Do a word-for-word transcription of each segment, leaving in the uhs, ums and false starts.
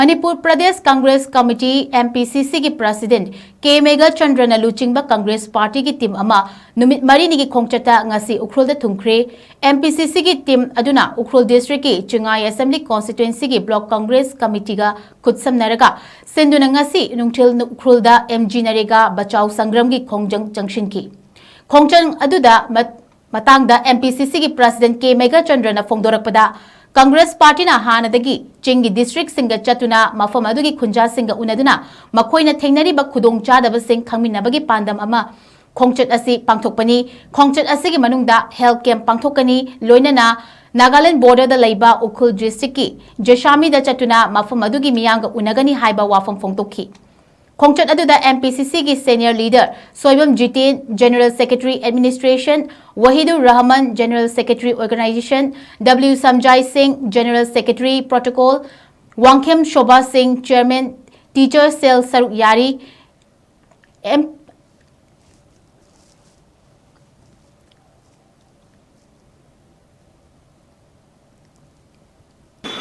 Manipur Pradesh Congress committee, M P C C ꯒꯤ president K ꯃꯦꯘꯆꯟꯗ꯭ꯔꯅ ꯂꯨꯆꯤꯡꯕ ꯀꯪꯒ꯭ꯔꯦꯁ ꯄꯥꯔꯇꯤꯒꯤ team ꯑꯃ ꯅꯨꯃꯤꯠ ꯃꯔꯤꯅꯤꯒꯤ ꯈꯣꯡꯆꯠꯇ ꯉꯁꯤ ꯎꯈ꯭ꯔꯨꯜꯗ ꯊꯨꯡꯈ꯭ꯔꯦ꯫ M P C C ꯒꯤ team ꯑꯗꯨꯅ ꯎꯈ꯭ꯔꯨꯜ district ꯀꯤ ꯆꯤꯡꯉꯥꯏ assembly constituency ꯒꯤ block congress committee ꯒ ꯈꯨꯠꯁꯝꯅꯔꯒ ꯁꯤꯟꯗꯨꯅ ꯉꯁꯤ ꯅꯨꯡꯊꯤꯜ ꯎꯈ꯭ꯔꯨꯜꯗ M G ꯅꯔꯦꯒꯥ ꯕꯆꯥꯎ ꯁꯪꯒ꯭ꯔꯝꯒꯤ ꯈꯣꯡꯖꯪ ꯆꯪꯁꯤꯟꯈꯤ꯫ ꯈꯣꯡꯖꯪ ꯑꯗꯨꯗ ꯃ-, ꯃꯇꯥꯡꯗ M P C C ꯒꯤ president K ꯃꯦꯘꯆꯟꯗ꯭ꯔꯅ ꯐꯣꯡꯗꯣꯔꯛꯄꯗ, ꯀꯪꯒ꯭ꯔꯦꯁ ꯄꯥꯔꯇꯤꯅ ꯍꯥꯟꯅꯗꯒꯤ ꯆꯤꯡꯒꯤ district ꯁꯤꯡꯗ ꯆꯠꯇꯨꯅ ꯃꯐꯝ ꯑꯗꯨꯒꯤ ꯈꯨꯟꯖꯥꯁꯤꯡꯒ ꯎꯅꯗꯨꯅ ꯃꯈꯣꯏꯅ ꯊꯦꯡꯅꯔꯤꯕ ꯈꯨꯗꯣꯡꯆꯥꯗꯕꯁꯤꯡ ꯈꯪꯃꯤꯟꯅꯕꯒꯤ ꯄꯥꯟꯗꯝ ꯑꯃ ꯈꯣꯡꯆꯠ ꯑꯁꯤ ꯄꯥꯡꯊꯣꯛꯄꯅꯤ꯫ ꯈꯣꯡꯆꯠ ꯑꯁꯤꯒꯤ ꯃꯅꯨꯡꯗ health camp ꯄꯥꯡꯊꯣꯛꯀꯅꯤ, ꯂꯣꯏꯅꯅ ꯅꯥꯒꯥꯂꯦꯟ border ꯗ ꯂꯩꯕ ꯎꯈ꯭ꯔꯨꯜ district ꯀꯤ ꯖꯦꯁꯥꯃꯤꯗ ꯆꯠꯇꯨꯅ ꯃꯐꯝ ꯑꯗꯨꯒꯤ ꯃꯤꯌꯥꯝꯒ ꯎꯅꯒꯅꯤ ꯍꯥꯏꯕ ꯋꯥꯐꯝ ꯐꯣꯡꯗꯣꯛꯈꯤ꯫ ꯈꯣꯡꯆꯠ ꯑꯗꯨꯗ M P C C ꯒꯤ senior leader Soibam Jiten, General Secretary Administration, Wahidur Rahman, General Secretary Organization, W ꯁꯝꯖꯥꯏ ꯁꯤꯡ, General Secretary Protocol, Wangkhem Sobha ꯁꯤꯡ, Chairman, teacher cell ꯁꯔꯨꯛ ꯌꯥꯔꯤ꯫ M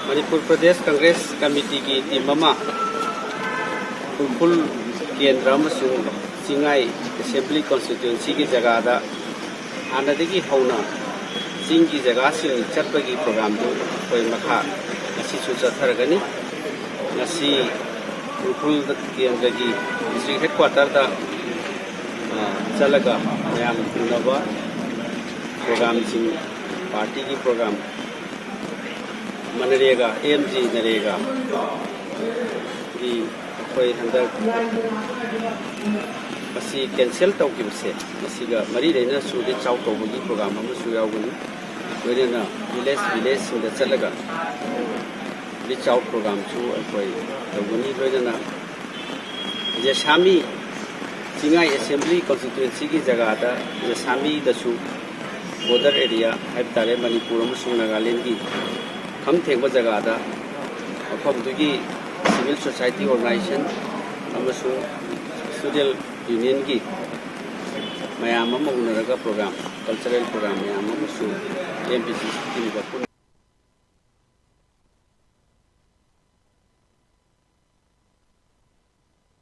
ꯃꯅꯤꯄꯨꯔ ꯄ꯭ꯔꯗꯦꯁ ꯀꯪꯒ꯭ꯔꯦꯁ ꯀꯃꯤꯇꯤꯒꯤ team ꯑꯃ ꯎꯈ꯭ꯔꯨꯜ ꯀꯦꯟꯗ꯭ꯔ ꯑꯃꯁꯨꯡ ꯆꯤꯡꯉꯥꯏ assembly constituency ꯒꯤ ꯖꯒꯥꯗ ꯍꯥꯟꯅꯗꯒꯤ ꯍꯧꯅ ꯆꯤꯡꯒꯤ ꯖꯒꯥꯁꯤꯡ ꯆꯠꯄꯒꯤ program ꯗꯨ ꯑꯩꯈꯣꯏ ꯃꯈꯥ ꯉꯁꯤꯁꯨ ꯆꯠꯊꯔꯒꯅꯤ꯫ ꯉꯁꯤ ꯎꯈ꯭ꯔꯨꯜ ꯀꯦꯟꯗ꯭ꯔꯒꯤ district headquarter ꯗ, ꯑ, ꯆꯠꯂꯒ ꯃꯌꯥꯝ ꯎꯅꯕ program ꯁꯤꯡ, party ꯒꯤ program, ꯃꯅꯔꯦꯒꯥ, M G ꯅꯔꯦꯒꯥ ꯒꯤ ꯑꯩꯈꯣꯏ ꯍꯟꯗꯛ ꯃꯁꯤ cancel ꯇꯧꯈꯤꯕꯁꯦ, ꯃꯁꯤꯒ ꯃꯔꯤ ꯂꯩꯅꯅꯁꯨ reach out ꯇꯧꯕꯒꯤ program ꯑꯃꯁꯨ ꯌꯥꯎꯒꯅꯤ꯫ ꯂꯣꯏꯅꯅ village, village ꯁꯤꯡꯗ ꯆꯠꯂꯒ reach out program ꯁꯨ ꯑꯩꯈꯣꯏ ꯇꯧꯒꯅꯤ꯫ ꯂꯣꯏꯅꯅ ꯖꯦꯁꯥꯃꯤ, ꯆꯤꯡꯉꯥꯏ assembly constituency ꯒꯤ ꯖꯒꯥꯗ ꯖꯦꯁꯥꯃꯤꯗꯁꯨ border area ꯍꯥꯏꯕ ꯇꯥꯔꯦ, ꯃꯅꯤꯄꯨꯔ ꯑꯃꯁꯨꯡ ꯅꯥꯒꯥꯂꯦꯟꯒꯤ ꯈꯝ ꯊꯦꯡꯕ ꯖꯒꯥꯗ ꯃꯐꯝꯗꯨꯒꯤ civil society organization ꯑꯃꯁꯨꯡ student union ꯒꯤ ꯃꯌꯥꯝ ꯑꯃ ꯎꯅꯔꯒ program, cultural program ꯃꯌꯥꯝ ꯑꯃꯁꯨ M P C C team ꯒ ꯄꯨꯟꯅ